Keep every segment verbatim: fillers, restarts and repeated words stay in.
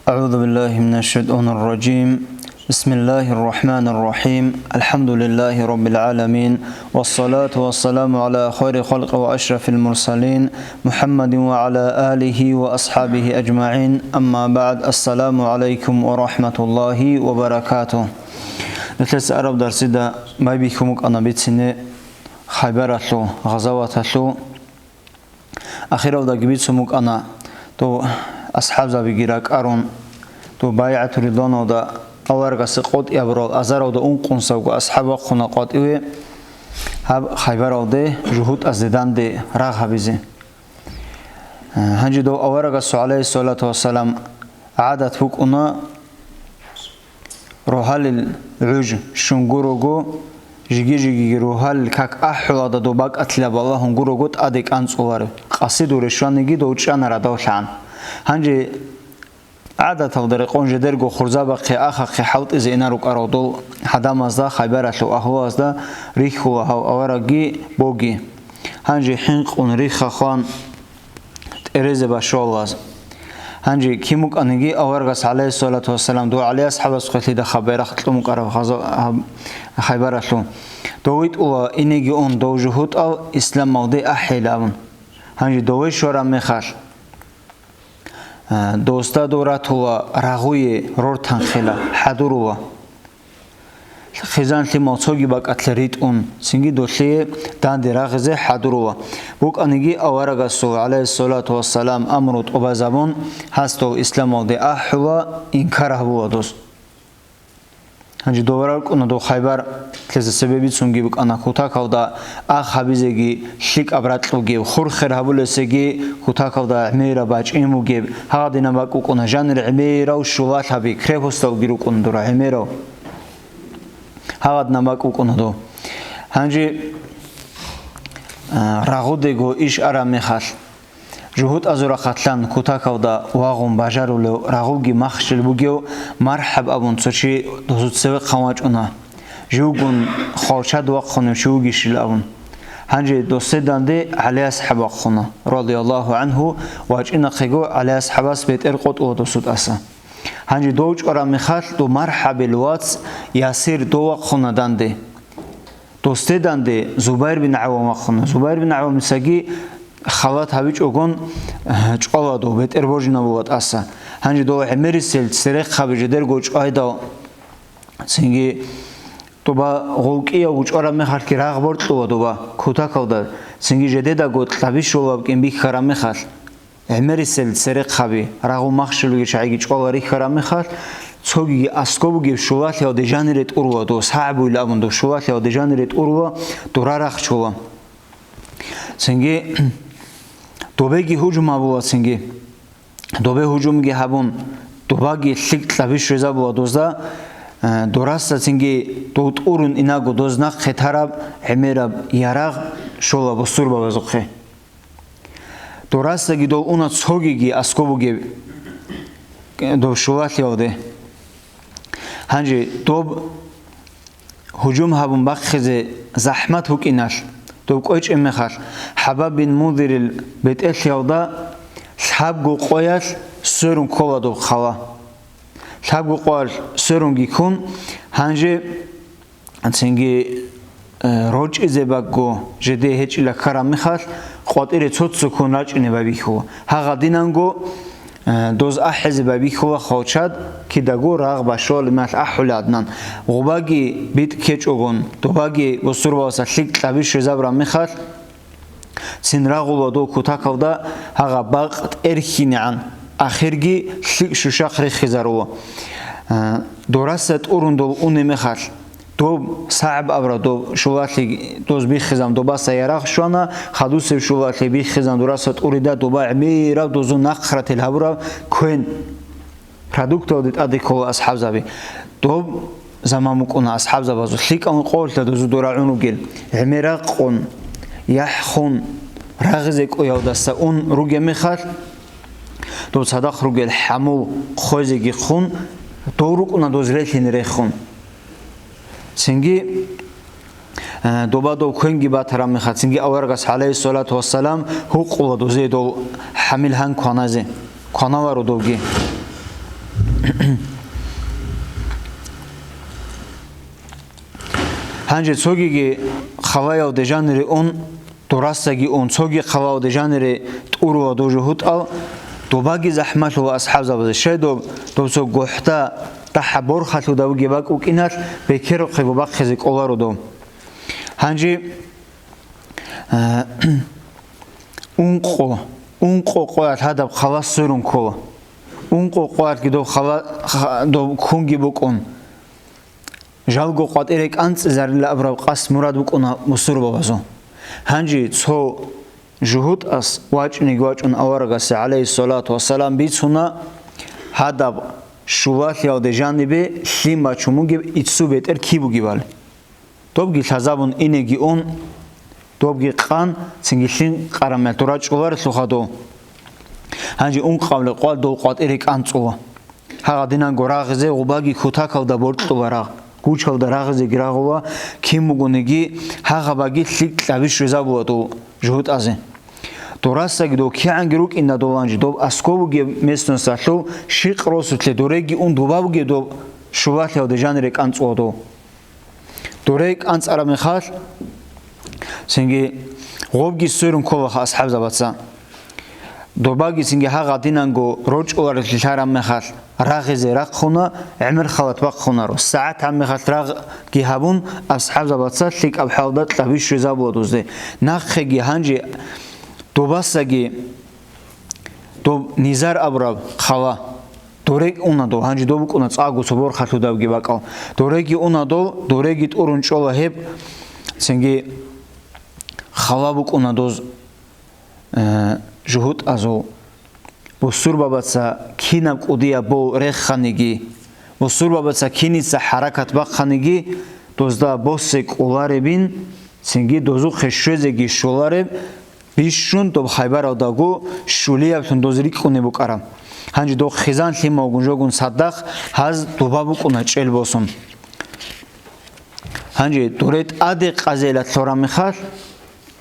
أعوذ بالله من الشيطان الرجيم. بسم الله الرحمن الرحيم. الحمد لله رب العالمين. والصلاة والسلام على خير خلق وأشرف المرسلين محمد وعلى آله وأصحابه أجمعين. أما بعد. السلام عليكم ورحمة الله وبركاته. Нилъеца араб дарсида байбихьун букӀана бицине Хайбаралъул гъазаваталъул. Ахиралдаги бицун букӀана, дов асхӀабзабиги ракӀарун, дов БайгӀату Ридваналда аварагасе къотӀи гьабурал азаралда ункънусавго асхӀаб вахъуна къватӀиве, гьаб Хайбаралде жугьутӀазде данде рагъ гьабизе. Гьанже дов аварагасул, гӀалайгьиссалату вассалам, гӀадат букӀуна, рогьалил гӀуж щун гурого, жиги-жигиги рогьалил как ахӀулада доб бакӀалъилаб балагьун гурого тӀаде кӀанцӀуларо, къаси дуре щваниги дов чӀана радавлъагӀан. Гьанже гӀадаталда рекъон жедерго хурзабахъе ахахъе хӀалтӀизе инар рукӀарал дол гӀадамазда, Хайбаралъул агьлуазда рихьула гьав аварагги боги. Гьанже хӀинкъун рихха хван тӀерезе башваллаз. Гьанже кин букӀаниги аварагас, гӀалайгьиссалату вассалам, дов ГӀали асхӀабасухъе лъида хабарахъ кьун букӀараб гъаза-, гьаб-, Хайбаралъул. Дов витӀула инеги ун дов жугьутӀал исламалде ахӀейилан абун. Гьанже дове щвараб мехалъ, а, досда дов ратула рагъуе рортанхъила, хӀадурула. Хъизан-лъимал цоги бакӀалъе ритӀун, цинги долъие данде рагъизе хӀадурула. БукӀаниги аварагасул, гӀалайгьиссалату вассалам, амру тӀубазабун, гьас дов исламалде ахӀула, инкар гьабула дос. Гьанже дов раркӀуна дов Хайбар, лъезе цебе бицунги букӀана кутакалда ах гьабизеги лъикӀаб ракь бугеб, хур-хер гьабулесеги кутакалда гӀемераб бачӀин бугеб, гьагъадинаб бакӀ букӀуна, жанир гӀемерав щулалъаби, крепосталги рукӀуна дура гӀемерав. Гьагъадна бакӀ букӀуна дов. Гьанже, а, рагъудего иш араб мехалъ, жугьутӀазул рахъалъан кутакалда вагъун бажарулев, рагъуги махщел бугев МархӀаб абун цо чи дозул цевехъан вачӀуна. Живгун хвалчад вахъунев чи вугищил абун. Гьанже досде данде ГӀали асхӀаб вахъуна, радияллагьу гӀангьу, вачӀинахъего ГӀали асхӀабас бетӀер къотӀула досул тӀаса. Гьанже дов чӀвараб мехалъ, дов МархӀабил вац Ясир дов вахъуна данде. Досде данде Зубайр бин ГӀаввам вахъуна. Зубайр бин ГӀаввам мисаги халат гьабичӀогон, э, чӀвала дов, бетӀер божинабула тӀаса. Гьанже дов гӀемерисел церехъаби жедерго чӀвайдал, цинги доба гъов кӀиявго чӀвараб мехалъги рагъ боркьула доба кутакалда, цинги жедедаго кьаби щолаб кӀин бихьараб мехалъ. ГӀемерисел церехъаби, рагъул махщел бугел чагӀиги чӀвала рихьараб мехалъ, цогиги аскӀоб бугеб щулалъиялде жанире тӀурула дов, сагӀабуйилан абун дов щулалъиялде жанире тӀурула, дура рахчула. Цинги добеги гьужум гьабула цинги. Добе гьужумги гьабун, добаги лъикӀ кьаби щвезабула дозда, э, дорасда цинги дов тӀурун инаго доз нахъе тараб гӀемераб ярагъ щола бусурбабазухъе. Дорасдаги дов уна цогиги аскӀоб бугеб, э, дов щулалъиялде. Гьанже доб гьужум гьабун бахъизе захӀмат букӀиналъ, доб кӀвечӀеб мехалъ, ХӀабаб бин Мундирил бетӀерлъиялда лъабго къоялъ сверун ккола доб хъала. Лъабго къоялъ сверунги ккун, гьанже цинги, э, рочӀизе багго, жеде гьечӀила ккараб мехалъ, къватӀире цо-цо ккун рачӀине байбихьула. Гьагъадинанго, э, доз ахӀизе байбихьула хвалчад, кидаго рагъ башвалеб мехалъ ахӀулеб гӀадинан. Гъубаги битӀ ккечӀогон, добаги бусурбабазда лъикӀ кьаби щвезабураб мехалъ, цин рагъула дов кутакалда гьагъаб бакъ тӀерхьинегӀан, ахирги лъикӀ щущахъ рехизарула. Э, дораса тӀурун дол унеб мехалъ, доб сагӀаб абураб доб щулалъи доз биххизан добаса ярагъ щвана, хадусеб щулалъи биххизан дораса тӀурида доба гӀемераб дозул нахърател гьабураб квен. Продукталде тӀаде ккола асхӀабзаби. Доб заман букӀуна асхӀабзабазул лъикӀал къоялъ дозул дора гӀун ругел, гӀемер ракъун, яхӀ хун, рагъизе кӀуялдаса ун ругеб мехалъ, доб цадахъ ругел хӀамул хъвезеги хъун, дов рукӀуна доз релълъине рехун. Цинги, э, доба дов квенги батараб мехалъ, цинги аварагас, гӀалайгьиссалату вассалам, гьукъула дозие дол хӀамил гьан кваназе, кваналаро довги. Гьанже цогиги хъалаялде жанире ун, дорасаги ун, цоги хъалаялде жанире тӀурула дов жугьутӀал, добаги захӀмалъула асхӀабзабазе. Щай доб, доб цо гохӀда, дагьаб борхалъуда бугеб бакӀ букӀиналъ, бекерухъего бахъизе кӀоларо дов. Гьанже, э, ункъо, ункъо къоялъ гьадаб хъала сверун ккола. Ункъо къоялъги доб хъала, ха-, доб кунги букӀун. Жалго къватӀире кӀанцӀизарила абураб къасд мурад букӀуна бусурбабазул. Гьанже цо жугьутӀас вачӀунеги вачӀун аварагасе, гӀалайгьиссалату вассалам, бицуна гьадаб щулалъиялде жанибе лъим бачун бугеб иццу бетӀер киб бугебали. Добги лъазабун инеги ун, добги къан, цинги лъим къарамалъ дура чӀоларелъулха дов. Гьанже ункъабилеб къоялъ дов къватӀире кӀанцӀула. Гьагъадинанго рагъизе гъубаги кутакалда боркьула рагъ, гучалда рагъизеги рагъула, кин бугониги гьагъабаги лъикӀ кьаби щвезабула дов жугьутӀазе. Дорасаги дов кигӀанги рукӀинда доланжи, доб аскӀов бугеб местносталъул щикъ росулъе дореги ун доба бугеб доб щулалъиялде жанире кӀанцӀула дов. Доре кӀанцӀараб мехалъ, цинги гъобги сверун кколаха асхӀабзабаца. Добаги цинги гьагъадинанго рорчӀуларелъи лъараб мехалъ, рагъизе рахъуна, гӀемер халат бахъунаро. СагӀат гьаб мехалъ рагъги гьабун, асхӀабзабаца лъикӀаб хӀалда кьаби щвезабула дузде. Нахъеги гьанже добасаги доб Низар абураб хъала. Дорек уна дол, гьанже доб букӀуна цӀакъго цо борхалъудабги бакӀал. Дореги уна дол, дореги тӀурун чӀола гьеб, цинги хъала букӀуна доз, э, жугьутӀазул. Бусурбабаца кинаб кӀудияб бов реханиги, бусурбабаца киница хӀаракат бахъаниги, дозда босе кӀоларебин, цинги дозухъе щвезеги щолареб, бищун доб Хайбаралдаго щулияблъун доз рикӀкӀунеб букӀараб. Гьанже дов хъизан лъималгун жогун цадахъ гьаз доба букӀуна чӀел босун. Гьанже дуре тӀаде къазейила лъораб мехалъ,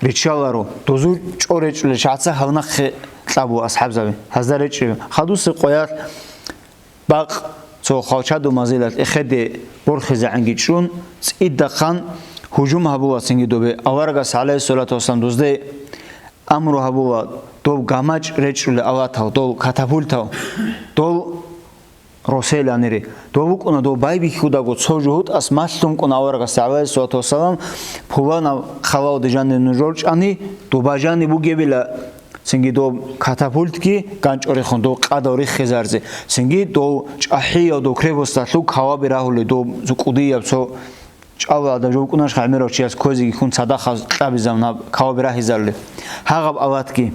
риччаларо, дозул чӀор речӀулел шагьатца гьав нахъе кьабу асхӀабзаби, гьазда речӀчӀебе. Хадусеб къоялъ бакъ цо хвалчадул мазилалъ эхеде борхизегӀанги чӀун, цӀидахъан гьужум гьабула цинги добе. Аварагас, гӀалайгьиссалату вассалам, дузде амру гьабула, дов гамачӀ речӀчӀулел алатал, дол катапультал, дол росел анире. Дов вукӀуна, дов байбихьудаго цо жугьутӀас малъун кӀуна аварагасда, гӀалайгьиссалату вассалам, пуланаб хъалалде жанир нуж рорчӀани, доба жаниб бугебила, цинги доб катапультги ганчӀорехун, дов къадал риххизарзе, цинги дов чӀахӀиял дов крепосталъул каваби рагьулел, дов кӀудияб цо чӀалал адам жо букӀунарищха гӀемерав чияс кквезеги ккун цадахъ кьабизабун гьаб каваби рагьизарулеб. Гьагъаб алатги.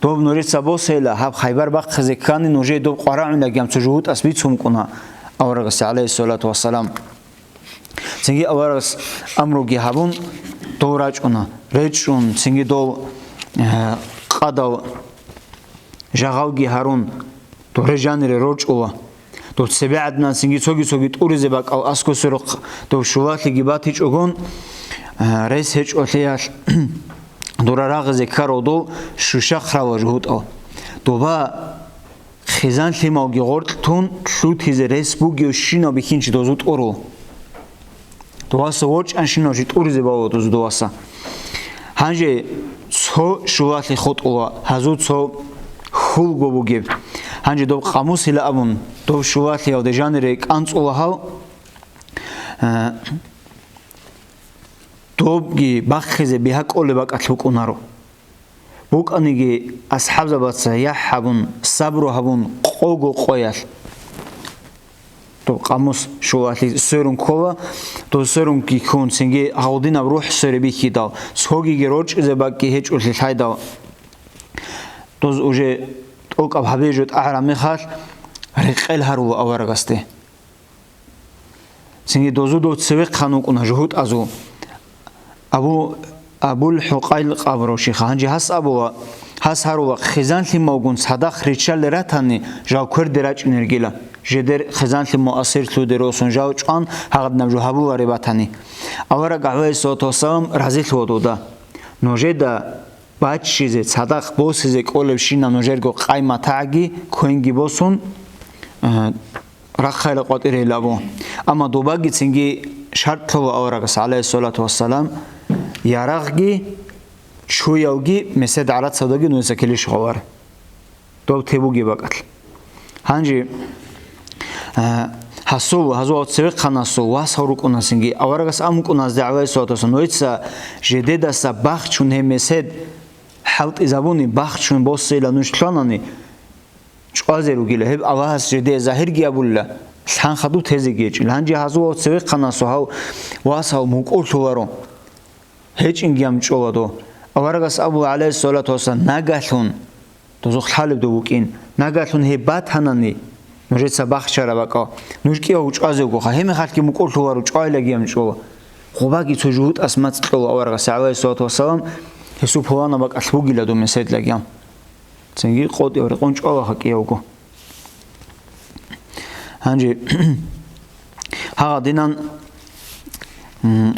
Доб нужеца босейила, гьаб Хайбар бахъизе ккани, нужее доб къварагӀунилан гьаб цо жугьутӀас бицун букӀуна аварагасда, гӀалайгьиссалату вассалам. Цинги аварагас амруги гьабун, дов рачӀуна. РечӀчӀун, цинги дов, э, къадал жагъалги гьарун, дов режанире рорчӀула. Дов цебе гӀадинан цинги цоги-цоги тӀуризе бакӀал аскӀосерухъ дов щулалъиги батичӀогон, а, рес гьечӀолъиялъ дура рагъизе ккарал дов щущахъ рала жугьутӀал. Доба хъизан лъималги гъоркь тун лъутизе рес бугевщинав бихьинчи дозу тӀуру. Доваса ворчӀанщинав жи тӀуризе бала дузу доваса. Гьанже цо щулалъи хутӀула, гьазул цо хьулго бугеб. Гьанже доб къамусила абун, доб щулалъиялде жанире кӀанцӀула гьал, э, добги бахъизе бигьа кӀолеб бакӀалъ букӀунаро. БукӀаниги асхӀабзабаца яхӀ гьабун, сабру гьабун, къого къоялъ. Доб къамус щулалъи сверун ккола, доб сверунги ккун, цинги гьалдинаб рухӀ свере бихьидал, цогиги рорчӀизе бакӀги гьечӀолъи лъайдал, доз уже тӀокӀаб гьабе жо тӀагӀараб мехалъ, рекъел гьарула аварагасде. Цинги дозу дов цевехъан вукӀуна жугьутӀазул. Абу, Абул ХӀукъайл къабурав шиха. Гьанже гьас абула, гьас гьарула, хъизан лъималгун цадахъ риччалде ратани, жал кверде рачӀунергила. Жедер хъизан лъимал асирлъуде росун жал чӀван гьагъадинаб жо гьабуларе батани. Авараг, гӀалайгьиссалату вассалам, разилъула дуда. Нужеда баччизе, цадахъ босизе кӀолебщинаб нужерго къай-матагӀги квенги босун, Э, рахъайла къватӀирейилабу. Амма добагицинги шарт лъула аварагас, гӀалайгьиссалату вассалам, ярагъги чуявги месед гӀарацалдаги нужеца килищ гъовар. Доб тебуги бакӀалъ. Гьанже, э, гьасул, гьазул цевехъанасул вас гьав рукӀунасинги, аварагас амукӀуназде, гӀалайгьиссалату вассалам, нужеца жедедаса бахчун гьеб месед хӀалтӀизабуни, бахчун босейила нуж лъанани, чӀвазе ругила, гьеб Аллагьас жеде загьирги абулла, лъан хадуб тезеги гьечӀил. Гьанже гьазул цевехъанасул гьав вас гьав мукӀурлъуларо. ГьечӀинги гьам чӀола дов. Аварагас абула, гӀалайгьиссалату вассалам, нагагьлъун, дозухъ лъалеб дов вукӀин, нагагьлъун гьеб батанани, нужеца бахчараб бакӀал, нуж кӀияв чӀвазе вугоха, гьеб мехалъги мукӀурлъуларо, чӀвайлаги гьам чӀола. Гъубаги цо жугьутӀас мацӀ кьола аварагасе, гӀалайгьиссалату вассалам, гьесул пуланаб бакӀалъ бугила дов меседлаги гьам. Цинги къотӀив рекъон чӀвалаха кӀиявго. Гьанже гьагъадинан, м,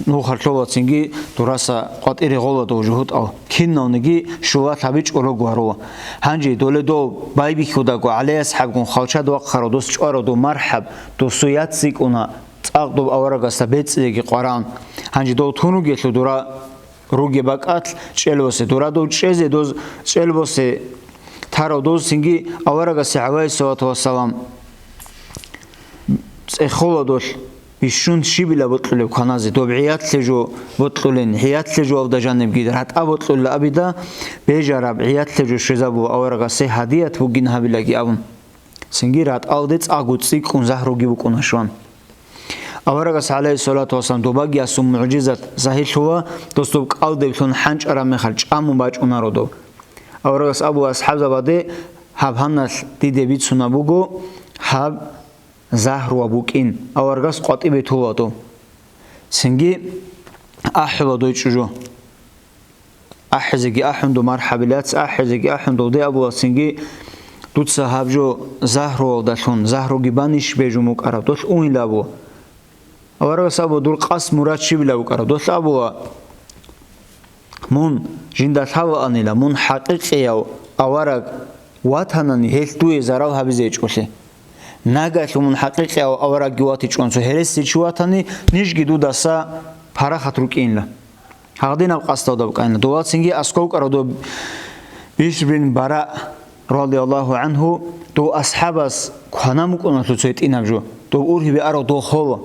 нухалъула цинги дураса къватӀире гъола дов жугьутӀал, киналниги щулалъ гьабичӀо рогварула. Гьанже доле дов байбихьудаго, ГӀалияс хӀабгун хвалчад вахъарав дос чӀварав дов мархӀаб, досу яццикӀуна, цӀакъ доб аварагасда бецӀиеги къваран. Гьанже дов тун ругелъул дура ругеб бакӀалъ чӀел босе, дурадул чӀезе доз чӀел босе тарав доз цинги аварагасе, гӀалайгьиссалату вассалам, цӀехола долъ бищун щибила бокьулеб кваназе, доб гӀиятлъе жо бокьулин, гӀиятлъе жо абда жанибги ратӀа бокьула абида, бежараб гӀиятлъе жо щвезабула аварагасе гьадият бугин гьабилаги абун. Цинги ратӀалде цӀакъго цӀикӀкӀун загьруги букӀуна щван. Аварагас, гӀалайгьиссалату вассалам, добагиясул мугӀжизат загьирлъула, дос доб кӀалдеблъун хӀанчӀараб мехалъ чӀамун бачӀунаро доб. Аварагас абула асхӀабзабаде, гьаб гьаналъ диде бицунаб буго, гьаб загьруа букӀин, аварагас къватӀибе тула доб. Цинги ахӀула дой чӀужу. АхӀизеги ахӀун дов, мархӀабилац ахӀизеги ахӀун дов, де абула цинги, дуца гьаб жо загьруалдалъун, загьруги банищ бежун букӀараб, долъ угьила абу. Аварагас абу, дур къасд мурад щибила букӀараб, долъ абула, мун жинда лъалаанила, мун хӀакъикъияв авараг ватанани, гьелъ дуе зарал гьабизе гьечӀолъи. Нагагьлъун мун хӀакъикъияв аварагги ватичӀун цо гьересичи ватани, нижги дудаса парахат рукӀинла. Гьагъдинаб къасдалда букӀайна. Дова цинги асков кӀарав дов Бишр бин Бара, радияллагьу гӀанхӀу, дов асхӀабас квана мукӀуналъул цо гьитӀинаб жо, дов ургьибе арав дов хола.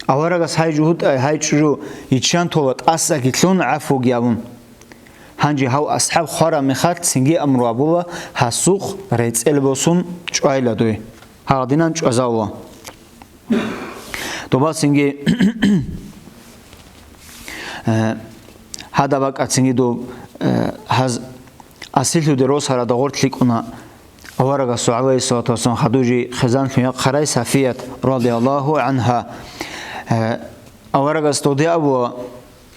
Аварагас гьай жугьутӀай, гьай чӀужу иччан тола тӀасаги лъун гӀафуги абун. Гьанже гьав асхӀаб хвараб мехалъ цинги амру абула, гьасухъ рецӀел босун чӀвайла дуй. Гьагъдинан чӀвазавула. Добацинги, э, гьадаб бакӀацинги доб, э, гьаз асирлъуде росарада гъорлъ лъикӀуна аварагасул, гӀалайгьиссалату вассалам, хадужи хизанлъун яхъарай Сафият, радияллагьу гӀанхӀа. Э, аварагас доде абула,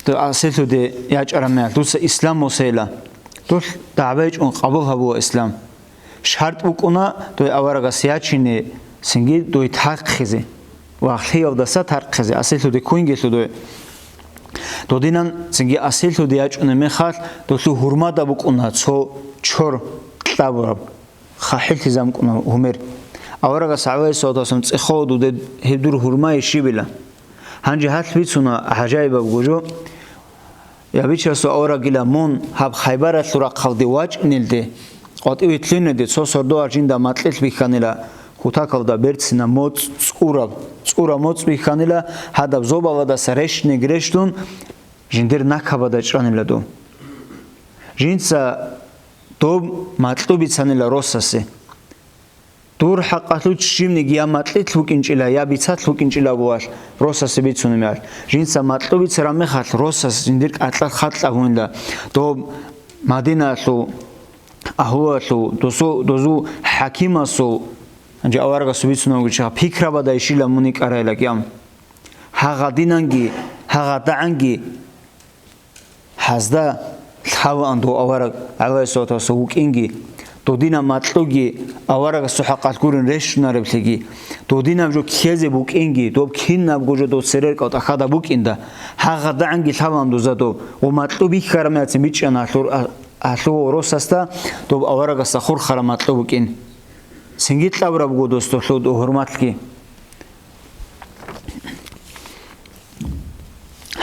дов асирлъуде ячӀараб мехалъ, дуца ислам босейила. Дулъ дагӀба гьечӀун къабул гьабула ислам. ШартӀ букӀуна дой аварагас ячине, цинги дой тархъизе, вагълъиялдаса тархъизе, асирлъуде ккунгелъул дой. Додинан цинги асирлъуде ячӀунеб мехалъ, долъул гьурмада букӀуна цо чор кьабураб, хахӀиллъи замкӀуна гьумер. Аварагас, гӀалайгьиссалату вассалам, цӀехола дуде гьеб дур гьурмае щибила. Гьанже гьалъ бицуна гӀажаибаб гужо. Я бичасул аварагила, мун гьаб Хайбаралъул рахъалде вачӀинелде, къватӀиве лъугьинелде цо сордоял жинда макьилъ бихьанила, хутакалда берцина моцӀ цӀураб, цӀура моцӀ бихьанила, гьадаб зобаладаса рещинеги рещтӀун, жиндир накабада чӀванила дов. Жинца доб макьу бицанила росасе. Дур хӀакъалъулъ щибниги я макьилъ вукӀинчӀила, я бицалъ вукӀинчӀила абулалъ, росасе бицунеб мехалъ. Жинца макьу бицараб мехалъ, росас жиндир кӀаркьал хатӀ лъагьунила. Доб Мадинаялъул агьлуялъул, досу-, дозул хӀакимасул, гьанже аварагасул бицунеб бугичӀо, пикрабада ишила мун йикӀарайила кӀиям. Гьагъадинанги, гьагъадагӀанги гьазда лъалаан дов авараг, гӀалайгьиссалату вассалам, вукӀинги, додинаб макьуги аварагасул хӀакъалъ гурин рещунареблъиги, додинаб жо ккезе букӀинги, доб кинабго жо дов церер кӀалтӀа хьада букӀинда, гьагъадагӀанги лъалаан дуза доб, ва макьу бихьараб мехалъ бичӀчӀана гьалъур а-, гьалъув росасда доб аварагасда хурхараб макьу букӀин. Цинги кьабураб буго, дос, долъул гьурмалъги.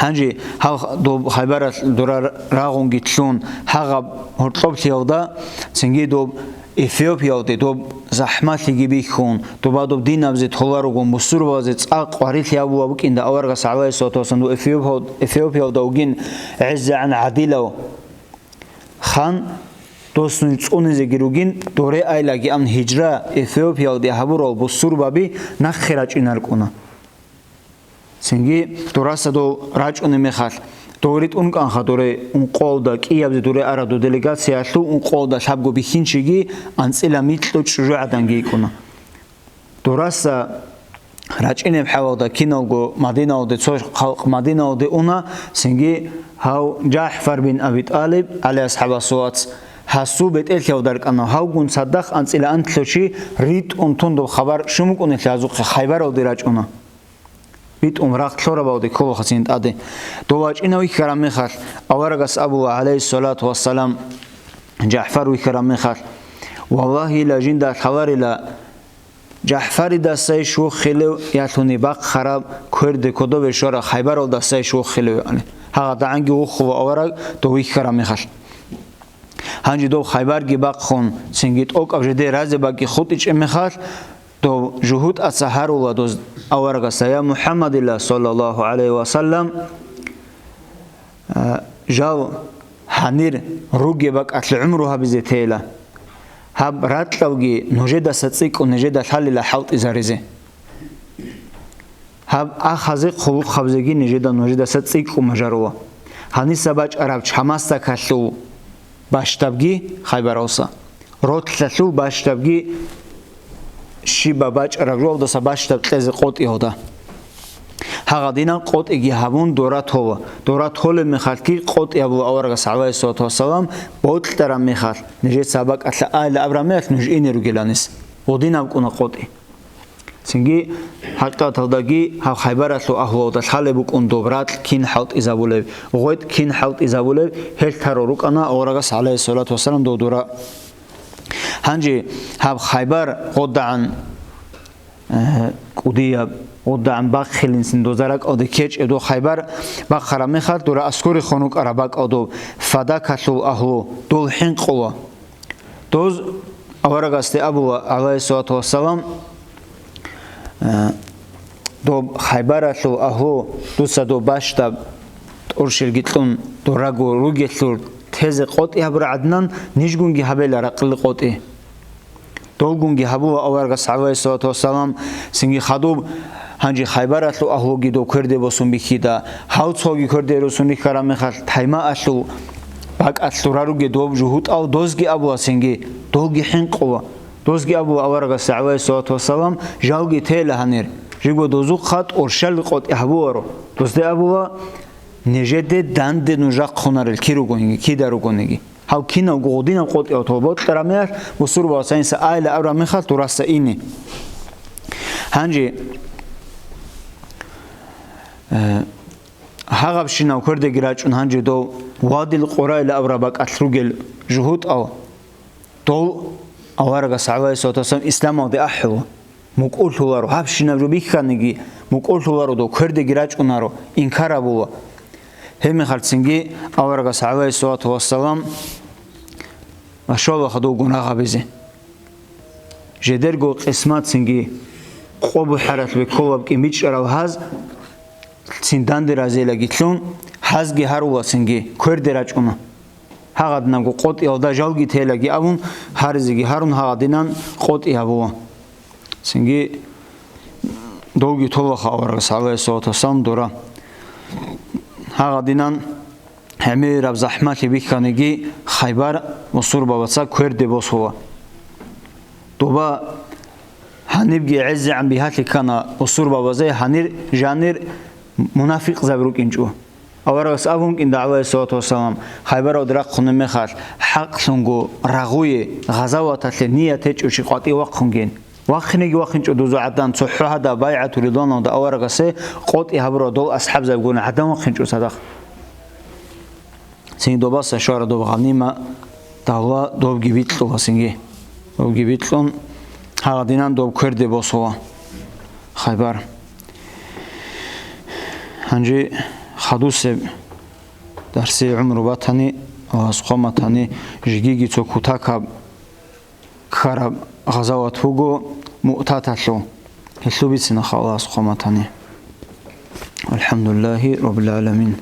Гьанже гьал доб Хайбаралъ дора рагъунги лъун, гьагъаб гьоркьоблъиялда, цинги доб Эфиопиялде доб захӀмалъиги бихьун, доба доб динабзе толаругун, бусурбабазе цӀакъ къварилъи гьабула букӀинда аварагас, гӀалайгьиссалату вассалам, доб Эфиопиялда, Эфиопиялда вугин гӀезегӀан гӀадилав хан, дос нуж цӀунизеги ругин, доре айлаги абун гьижра Эфиопиялде гьабурал бусурбаби нахъе рачӀинаркӀуна. Цинги дораса дов рачӀунеб мехалъ, дов ритӀун кӀанха доре ункъоялда кӀиябзе доре араб дов делегациялъул ункъоялда лъабго бихьинчиги анцӀила микьго чӀужугӀаданги йикӀуна. Дораса рачӀинеб хӀалалда киналго Мадиналде, цо халкъ Мадиналде уна, цинги гьав ЖахӀфар бин Аби ТӀалиб, ГӀали асхӀабасул вац, гьасул бетӀерлъиялда рукӀана, гьавгун цадахъ анцӀила анлъго чи ритӀун тун доб хабар щун букӀунелъул гьазухъе Хайбаралде рачӀуна. БитӀун рагъ лъурабалде кколаха цин тӀаде. Дов вачӀинав вихьараб мехалъ, аварагас абула, гӀалайгьиссалату вассалам, ЖахӀфар вихьараб мехалъ: «Валлагьила, жинда лъаларила, ЖахӀфаридасайищ вуххилев, ялъуни бахъараб кверде кодобе щвараб Хайбаралдасайищ вуххилев», – яни. ГьагъадагӀанги вуххула авараг дов вихьараб мехалъ. Гьанже дов Хайбарги бахъун, цинги тӀокӀаб жидер разе бакӀги хутӀичӀеб мехалъ, дов жугьутӀаца гьарула доз аварагасда: «Я МухӀаммадила, саллаллагьу гӀалайгьи ва саллам, а, жал гьанир ругеб бакӀалъе гӀумру гьабизе тейила. Гьаб ракьалги нужедаса цӀикӀкӀун нижеда лъалила хӀалтӀизаризе». Гьаб ахазе хъулухъабзеги нижеда нужедаса цӀикӀкӀун бажарула. Гьаниса бачӀараб чамасдакалъул бащдабги Хайбаралса, ролъалъул бащдабги, щибаб бачӀараб жоялдаса бащдаб кьезе къотӀиялда. Гьагъадинан къотӀиги гьабун дора тола. Дора толеб мехалъги къотӀи гьабула аварагас, гӀалайгьиссалату вассалам, бокьараб мехалъ, нижеца бакӀалъа айила абураб мехалъ нуж ине ругиланис. Гъудинаб кӀуна къотӀи. Цинги, хӀакъикъаталдаги, гьаб Хайбаралъул агьлуялда лъалеб букӀун доб ракь кин хӀалтӀизабулеб, гъветӀ кин хӀалтӀизабулеб, гьел таро рукӀана аварагас, гӀалайгьиссалату вассалам, дов дора. Гьанже гьаб Хайбар гъодагӀан, э, кӀудияб, гъодагӀан бахъилинцин доза ракӀалде ккечӀеб дов Хайбар бахъараб мехалъ, дора аскӀорехун рукӀараб бакӀалдуб Фадакалъул агьлу, дол хӀинкъула. Доз аварагасде абула, гӀалайгьиссалату вассалам, э, доб Хайбаралъул агьлу, дуца доб бащдаб тӀурщелги кьун дораго ругелъул тезе къотӀи гьабураб гӀадинан, нижгунги гьабела ракьалде къотӀи. Долгунги гьабула аварагас, гӀалайгьиссалату вассалам, цинги хадуб, гьанже Хайбаралъул агьлуги дов кверде босун бихьида, гьал цоги кверде росун рихьараб мехалъ, таймаалъул бакӀалъ лъураруге доб жугьутӀал, дозги абула цинги, долги хӀинкъула. Дозги абула аварагасда, гӀалайгьиссалату вассалам, жалги тела гьанир, жиго дозухъа тӀорщал къотӀи гьабуларо. Дозде абула, нижеде данде нуж рахъунарел ки ругониги, кида ругониги. Гьав киналго гъудинаб къотӀи гьав бокьараб мехалъ, бусурбабаца гьениса айила абураб мехалъ дураса ине. Гьанже, э, гьагъабщинав квердеги рачӀун гьанже дов Вадил Къурайла абураб бакӀалъ ругел жугьутӀал, дол аварагас, гӀалайгьиссалату вассалам, исламалде ахӀула. МукӀурлъуларо, гьабщинаб жо бихьаниги, мукӀурлъуларо дов, квердеги рачӀунаро, инкар гьабула. Гьебмехалъ цинги аварагас, гӀалайгьиссалату вассалам, машаллагь, хадубгун рагъабизе. Жидерго къисмат цинги къо бухӀаралъ бекколаб кӀин бичӀчӀарал гьаз цин данде разилаги лъун, гьазги гьарула цинги, кверде рачӀуна. Гьагъадинабго къотӀиялда жалги телаги абун, гьаризеги гьарун гьагъадинан къотӀи гьабула. Цинги довги толаха аварагас, гӀалайгьиссалату вассалам, дора. Гьагъадинан гӀемераб захӀмалъи бихьаниги, Хайбар бусурбабаца кверде босула. Доба гьанибги гӀезегӀан бигьалъи ккана бусурбабазе, гьанир жанир мунафикъзаби рукӀинчӀо. Аварагас абун кӀинда, гӀалайгьиссалату вассалам, Хайбаралде рахъунеб мехалъ, хӀакълъунго рагъуе, гъазаваталъе ният гьечӀев чи къватӀив вахъунген. Вахъинеги вахъинчӀо дозу гӀадан, цохӀо гьадаб байгӀату ридваналда аварагасе къотӀи гьабурал дол асхӀабзабигун гӀадан вахъинчӀо цадахъ. Цин добаса щвара доб гъанима, Давла добги бикьула цинги. Добги бикьун, гьагъадинан доб кверде босула Хайбар. Гьанже хадусеб дарси гӀумру батани, Аллагьас хъван батани, жигиги цо кутакаб ккараб гъазават буго Муътаталъул. Гьелъул бицина Аллагьас хъван батани. АлхӀамдулиллагьи раббил гӀаламин.